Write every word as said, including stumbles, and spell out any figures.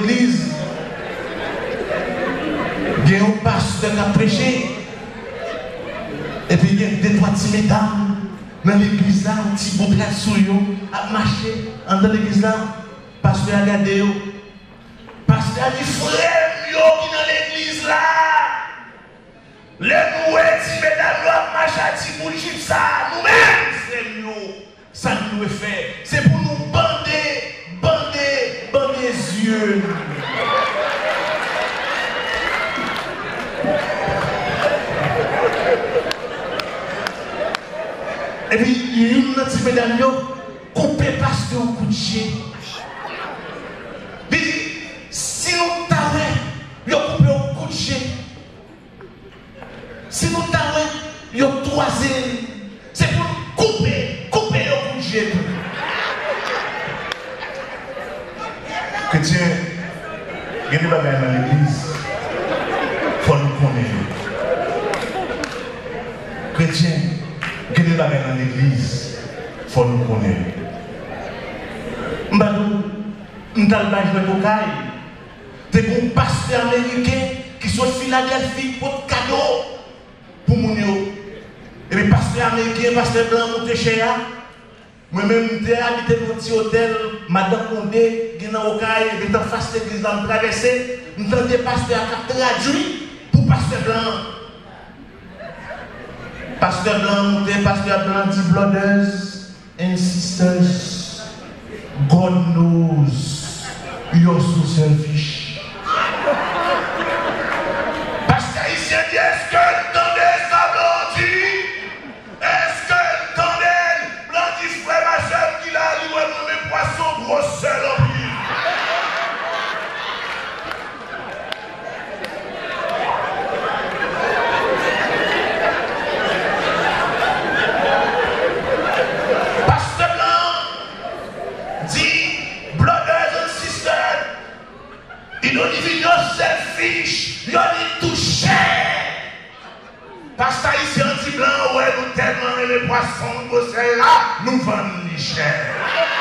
legliz, gen yon pastè k ap preche, epi gen de twa ti medam nan legliz la, yon ti bout rad sou yo, ap mache anndan legliz la. Pastè a gade yo. Pastè a di, "Frè m yo ki nan legliz la, lè nou wè ti medam yo ap mache ak ti bout jip sa a, nou menm, frè m yo, sa n dwe fè, se pou nou bande, bande, bande zye nou." Epi youn nan ti medam yo koupe pastè yon kout je. Li di, "Si nou ta wè yo koupe yon kout je, si nou ta wè yo twaze l, se pou n koupe, koupe yo kout je tou." Kretyen, gen de bagay nan legliz, fò nou konnen yo. Kretyen, gen de bagay nan legliz, fò nou konnen yo. M pa di w, m t al bay jwèt Okay. Te gen yon pastè ameriken ki sot Filadèlfi, pot kado pou moun yo. Epi pastè ameriken, pastè blan an monte chè a. Mwen menm, m te abite nan yon ti otèl, Madan Konde, gen nan Okay, epi t anfas legliz la, m travèse, m tande pastè a k ap tradui pou pastè blan an. Pastè blan an monte, pastè blan an di, "Brothers and sisters, God knows you're so selfish." Pastè ayisyen di, "Èske n tande sa blan an di? Èske n tande l?" Blan di, "Frè m ak sè m ki la, li wè nou renmen pwason, gwosè l anpil." Pastè blan di, "Brothers and sisters, you don't even know selfish, you need to share." Pastè ayisyen an di, "Blan an wè nou tèlman renmen pwason, gwosè l la, nou vann li chè."